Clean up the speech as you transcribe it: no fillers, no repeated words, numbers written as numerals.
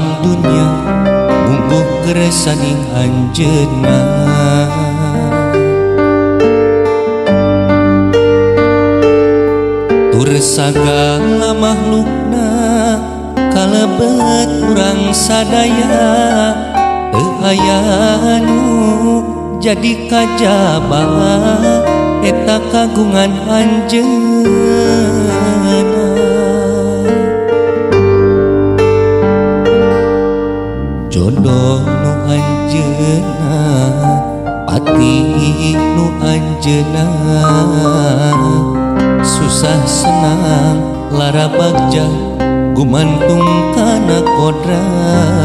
Alam dunya mungguh kersaning anjeunna. Tur sagala makhlukna kalebet urang sadaya, teu aya nu jadi kajaba eta kagungan anjeunna. Jodoh nu anjeunna, pati nu anjeunna, susah senang lara bagja gumantung kana kodrat.